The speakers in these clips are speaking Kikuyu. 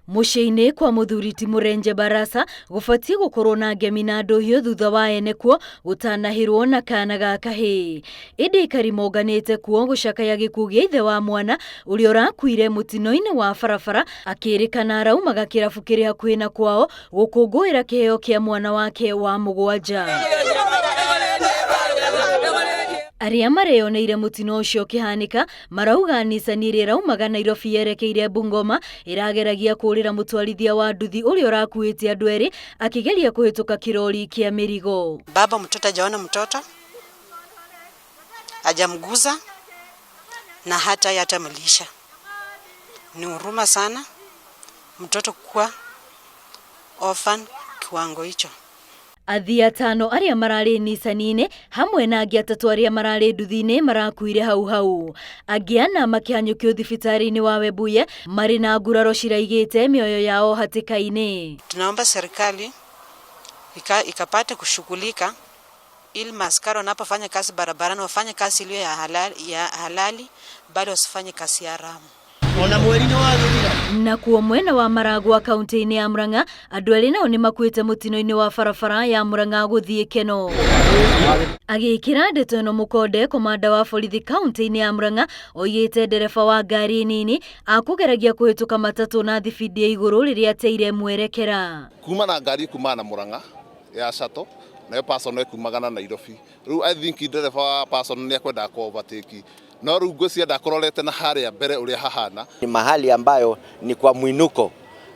Mũciĩ-inĩ kwa mũthuri ti Mũrenje Barasa gũbatiĩ gũkorwo na ngemi na ndũhiũ thutha wa ene kuo gũtanahĩrwo na kana ga kahĩĩ. Ĩndĩ aikari monganĩte kuo gũcakaya gĩkuũ gĩa ithe wa mwana ũrĩa ũrakuire mũtino-inĩ wa barabara akĩrĩkana araumaga kĩrabu kĩrĩ hakuhĩ na kwao gũkũngũĩra kĩheo kĩa mwana wake wa mũgwanja. Arĩa mareyoneire mũtino ũcio ũkĩhanĩka marauga Nissan ĩrĩa ĩraumaga Nairobi yerekeire Bungoma ĩrageragia kũũrĩra mũtwarithia wa nduthi ũrĩa ũrakuĩte andũ erĩ akĩgeria kũhĩtũka kĩrori kĩa mĩrigo. Baba mtoto hajaona mtoto, hajamguza na hata hatamlisha. Ni huruma sana mtoto kuwa orphan kiwango hicho. Athii atano arĩa mararĩ Nissan-inĩ hamwe na angĩ atatũ arĩa mararĩ nduthi-inĩ marakuire hau hau. Angĩ ana makĩhanyũkio thibitarĩ-inĩ wa Webuye marĩ na nguraro ciraigĩte mĩoyo yao hatĩka-inĩ. Tunaomba serikali ikapate kushughulika ili maaskari wanapofanya kazi barabarani wafanye kazi iliyo ya halali bali wasifanye kazi haramu. Ona mweri nĩ wagĩthira. Nakuo mwena wa Maragwa kaunti-inĩ ya Murang'a andũ erĩ nao nĩ makuĩte mũtino-inĩ wa barabara ya Murang'a gũthiĩ Keno. Agĩkĩra ndeto ĩno mũkonde, komanda wa borithi kaunti-inĩ ya Murang'a oigĩte ndereba wa ngari nini akũgeragia kũhĩtũka matatũ na thibindi ya igũrũ rĩrĩa ateire mwerekera. Kuma na ngari kuma na Murang'a ya Shuttle nayo personal ĩkumaga na Nairobi. Rĩu I think ndereba wa personal nĩ ekwendaga kũ overtake no rĩu ngwĩciria ndakũrorete na harĩa mbere ũrĩa hahana. Ni mahali ambayo ni kwa mwinuko,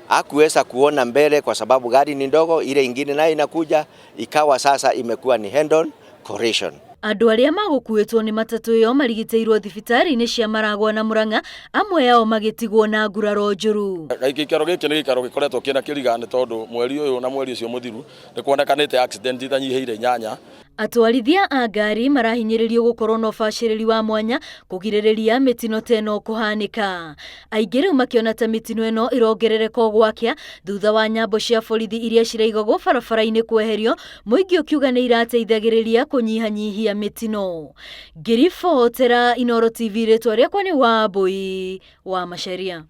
hakuweza kuona mbele kwa sababu gari ni ndogo, ile ingine nayo inakuja, ikawa sasa imekuwa ni head on collision. Andũ arĩa magũkuĩtwo nĩ matatũ ĩyo marigitĩirwo thibitarĩ-inĩ cia Maragwa na Murang'a, amwe ao magĩtigwo na nguraro njũru. Gĩikaro gĩkĩ nĩ gĩikaro gĩkoretwo kĩna kĩriga nĩ tondũ mweri ũyũ na mweri ũcio mũthiru nĩ kuonekanĩte accident itanyihĩire inyanya. Atwarithia a ngari marahinyĩrĩrio gũkorwo na ũbacĩrĩri wa mwanya kũgirĩrĩria mĩtino ta ĩno kũhanĩka. Aingĩ rĩu makĩona ta mĩtino ĩno ĩrongerereka o gwakĩa thutha wa nyambo cia borithi iria ciraigagwo barabara-inĩ kweherio, mũingĩ ũkiuga nĩ irateithagĩrĩria kũnyihanyihia mĩtino. Ngĩribotera Inooro TV, rĩtwa rĩakwa nĩ Wambui wa Macharia.